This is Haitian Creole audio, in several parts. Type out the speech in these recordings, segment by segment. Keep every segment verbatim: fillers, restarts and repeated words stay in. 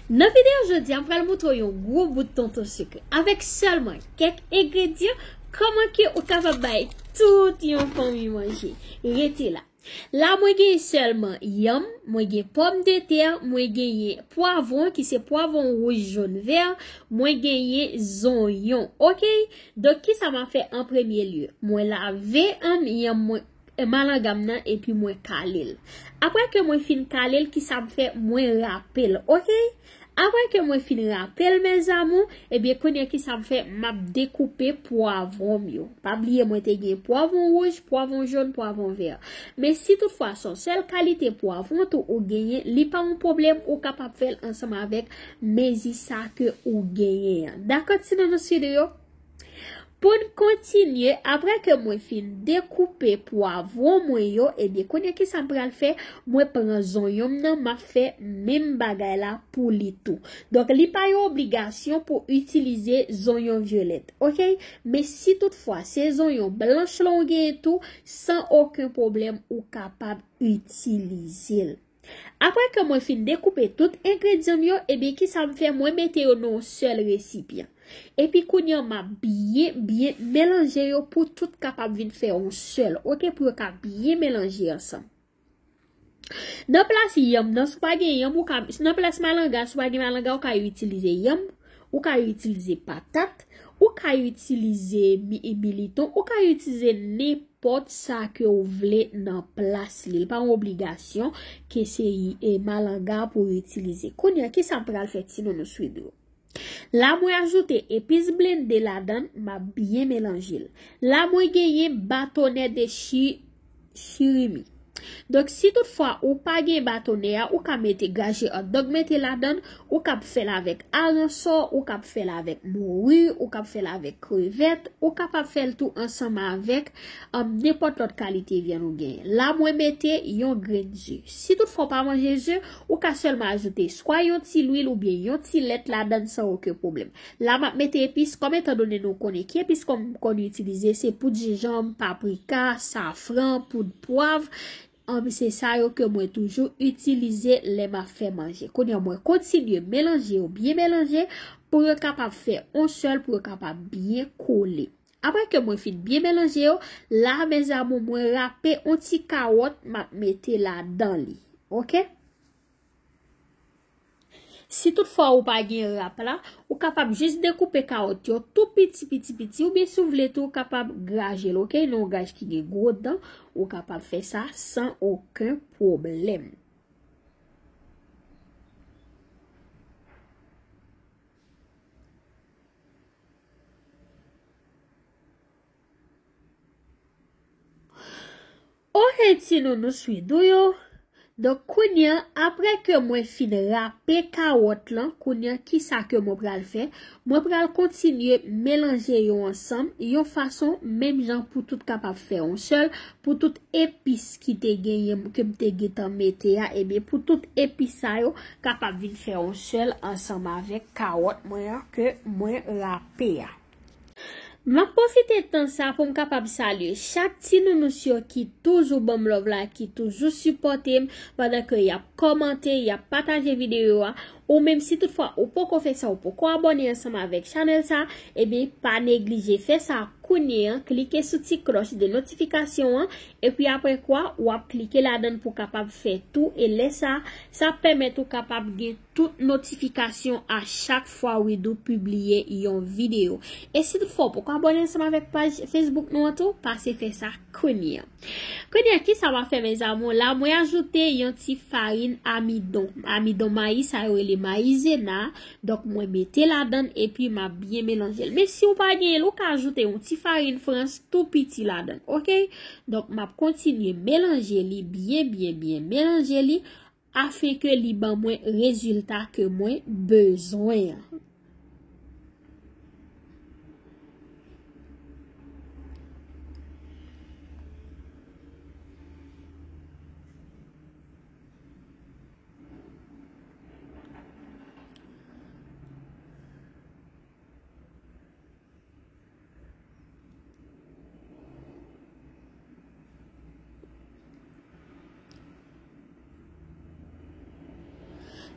Nan videyo jodi a, m pral montre w yon gwo bout tonton sekrè. Avèk sèlman kèk engredyan, kòman ke ou kapab bay tout yon fanmi manje. Rete la. La, mwen genyen sèlman yanm, mwen gen pòmdetè, mwen genyen pwavwon, ki se pwavwon wouj, jòn, vè, mwen genyen zonyon, oke? Donk, kisa m ap fè an premye lye? Mwen lave, ann, yanm mwen, e, malanga m nan, epi mwen kale l. Apre ke mwen fin kale l, kisa m fè? Mwen rape l, oke? Apre ke mwen fin rape l, mes amours, ebyen, kounye a kisa m fè? M ap dekoupe pwavwon m yo. Pa bliye, mwen te gen pwavwon wouj, pwavwon jòn, pwavwon vè. Men si toutfwa se yon sèl kalite pwavwon tou ou genyen, li pa yon pwoblèm, ou kapab fè l ansanm avèk mezi sa ke ou genyen an. Dakò, ti nounours yo? Pou n kontinye, apre ke mwen fin dekoupe pwavwon mwen yo, ebyen, kounye a kisa m pral fè? Mwen pran zonyon m nan, m ap fè menm bagay la pou li tou. Donk, li pa yon obligasyon pou itilize zonyon vyolèt, oke? Men si toutfwa se zonyon blanch lan w genyen tou, san okenn pwoblèm, ou kapab itilize l. Apre ke mwen fin dekoupe tout engredyan m yo, ebyen, kisa m fè? Mwen mete yo nan yon sèl resipyan. Epi kounye a, m ap byen, byen melanje yo pou tout kapab vin fè yon sèl, oke? Pou yo ka byen melanje ansanm. Nan plas yanm nan, si w pa gen yanm, ou ka, nan plas malanga, si w pa gen malanga, ou ka itilize yanm, ou ka itilize patat, ou ka itilize mi-, militon, ou ka itilize nenpòt sa ke w vle nan plas li. Li pa yon obligasyon ke se, e, malanga pou w itilize. Kounye a, kisa m pral fè, ti nounours yo? La, mwen ajoute epis blende ladan, m ap byen melanje l. La, mwen genyen batonè de chi-, chirimi. Donk, si toutfwa ou pa gen batonè a, ou ka mete graje hot dog mete ladan, ou kab fè l avèk aransò, ou kab fè l avèk mori, ou kab fè l avèk krevèt, ou kapab fè l tou ansanm avèk, um, nenpòt lòt kalite vyann ou genyen. La, mwen mete yon grenn ze. Si toutfwa ou pa manje ze, ou ka sèlman ajoute swa yon ti lwil oubyen yon ti lèt ladan san okenn pwoblèm. La, m ap mete epis, kòm etandone nou konnen ki epis kòm m konn itilize, se poud jenjanm, paprika, safran, poud pwav. Ann, se sa yo ke mwen toujou itilize lè m ap fè manje. Kounye a, mwen kontinye melanje yo, byen melanje, pou yo kapab fè on sèl, pou yo kapab byen kole. Apre ke mwen fin byen melanje yo, la, mes amours, mwen rape on ti kawòt, m ap mete ladan li. Oke? Si toutfwa ou pa gen rap la, ou kapab jis dekoupe kawòt yo tou piti, piti, piti, oubyen si w vle tou, ou kapab graje l, oke? Nan yon graj ki gen gwo dan, ou kapab fè sa san okenn pwoblèm. Oke, ti nounours Widoo yo. Donk, kounye a, apre ke mwen fin rape kawòt lan, kounye a, kisa ke mwen pral fè? Mwen pral kontinye melanje yo ansanm, yon fason, menm jan pou tout kapab fè yon sèl, pou tout epis ki te genyen, ke m te gentan mete a, ebyen, pou tout epis sa yo kapab vin fè yon sèl ansanm avèk kawòt mwen an ke mwen rape a. M ap pwofite tan sa pou m kapab salye chak ti nounours yo ki toujou ban m love la, ki toujou sipòte m, pandan ke y ap kòmante, y ap pataje videyo a. Ou menm, si toutfwa ou poko fè sa, ou poko abòne ansanm avèk chanèl sa, ebyen, pa neglije fè sa kounye a, klike sou ti klòch de notifikasyon an, epi apre kwa, w ap klike ladan l pou w kapab fè tou, e lè sa, sa ap pèmèt ou kapab gen tout notifikasyon a chak fwa Widoo pibliye yon videyo. E si toutfwa w poko abòne ansanm avèk paj Facebook nou an tou, pase fè sa kounye a. Kounye a, kisa m ap fè, mes amours? La, mwen ajoute yon ti farin amidon. Amidon mayi, sa yo rele mayizena. Donk, mwen mete ladan l epi m ap byen melanje l. Men si w pa genyen l, ou ka ajoute yon ti farin frans tou piti ladan l, oke? Donk, m ap kontinye melanje li byen, byen, byen melanje li. Afen ke li ban mwen rezilta ke mwen bezwen an.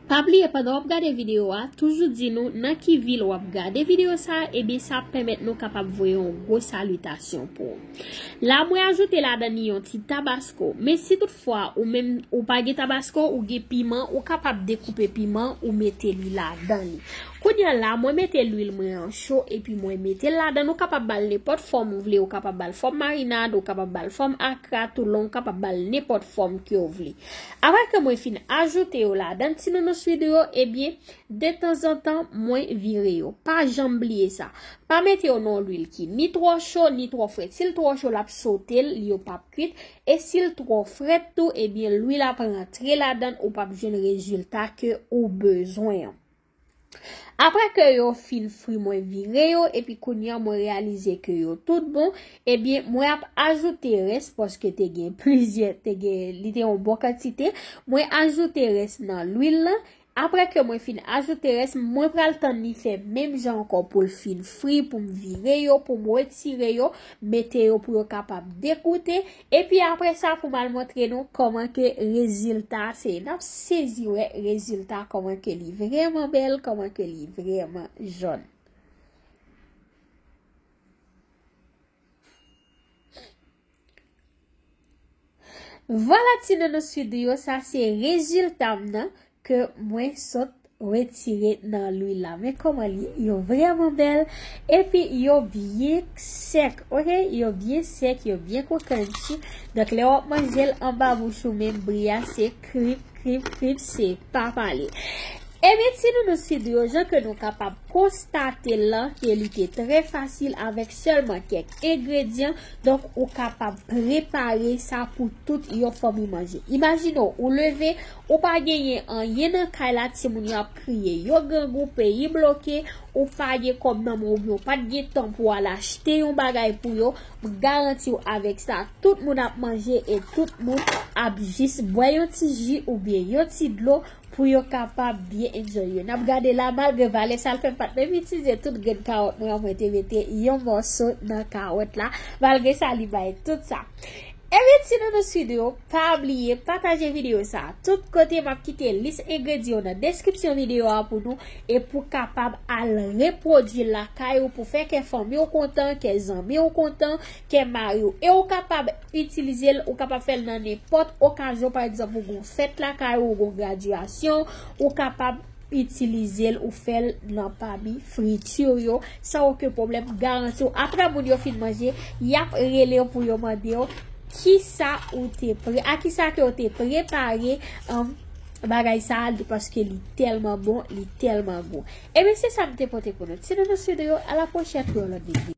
Pa bliye, pandan w ap gade videyo a, toujou di nou nan ki vil w ap gade videyo sa a, ebyen sa ap pèmèt nou kapab voye yon gwo salitasyon pou ou. La, mwen ajoute ladan li yon ti tabasko. Men si toutfwa ou menm ou pa gen tabasko, ou gen piman, ou kapab dekoupe piman, ou mete li ladan li. Kounye a la, mwen mete lwil mwen an cho, epi mwen mete l ladan. Ou kapab ba l nenpòt fòm ou vle, ou kapab ba l fòm marinad, ou kapab ba l fòm akra, toulon, ou kapab ba l nenpòt fòm ke w vle. Apre ke mwen fin ajoute yo ladan, ti nounouswidou yo, ebyen, detanzantan, mwen vire yo. Pa janm bliye sa. Pa mete yo nan lwil ki ni twò cho, ni twò frèt. Si l twò cho, l ap sote l, yo p ap kwit. E si l twò frèt tou, ebyen, lwil ap rantre ladan, ou p ap jwenn rezilta ke ou bezwen an. Apre ke yo fin fri, mwen vire yo, epi kounye a mwen reyalize ke yo tout bon, ebyen, mwen ap ajoute rès, paske te gen plizyè, te gen, li te yon bon kantite. Mwen ajoute rès nan lwil lan. Apre ke mwen fin ajoute rès, mwen pral tann li fè menm jan ankò pou l fin fri, pou m vire yo, pou m retire yo, mete yo pou yo kapab degoute. Epi apre sa, pou m al montre nou kòman ke rezilta se, n ap sezi wè rezilta, kòman ke li vrèman bèl, kòman ke li vrèman jòn. Vwala ti nounouswidou yo, sa se rezilta m nan ke mwen sot retire nan lwil la. Men kòman li, yo vrèman bèl. Epi yo byen sèk, oke? Yo byen sèk, yo byen kokanchi. Donk, lè w ap manje l anba bouch ou, menm bri a, se krip, krip, krip, se pa pale. Ebyen, ti nounouswidou yo, jan ke nou kapab konstate l lan, ke li te trè fasil avèk sèlman kèk engredyan. Donk, ou kapab prepare sa pou tout yon fanmi manje. Imajine w, ou leve, ou pa genyen anyen nan kay la, timoun yo ap kriye, yo grangou, peyi bloke, ou pa gen kòb nan men w, oubyen ou pa t gen tan pou w al achte yon bagay pou yo, m garanti w avèk sa, tout moun ap manje e tout moun ap jis bwè yon ti ji oubyen yon ti dlo pou yo kapab byen enjoy yo. N ap gade la, malgre valè sa l fè m pa t menm itilize tout grenn kawòt mwen an, mwen te mete yon mòso nan kawòt la, malgre sa li bay tout sa. Ebyen, ti nounouswidou yo, pa bliye pataje videyo sa a tout kote. M ap kite lis engredyan yo nan deskripsyon videyo a pou nou, e pou kapab al repwodui lakay ou, pou fè kè fanmi w kontan, kè zanmi w kontan, kè mari w. E ou kapab itilize l, ou kapab fè l nan nenpòt okazyon, pa egzanp, ou gon fèt lakay ou, ou gon gradyasyon, ou kapab itilize l, ou fè l nan pami friti yo, san okenn pwoblèm, m garanti w. Apre moun yo fin manje, y ap rele w pou yo mande w kisa ou te pre-, a kisa ke w te prepare, um, bagay sa a, paske li tèlman bon, li tèlman gou. Ebyen, se sa m te pote pou nou. Ti nounouswidou yo, a la pwochèn pou yon lòt videyo.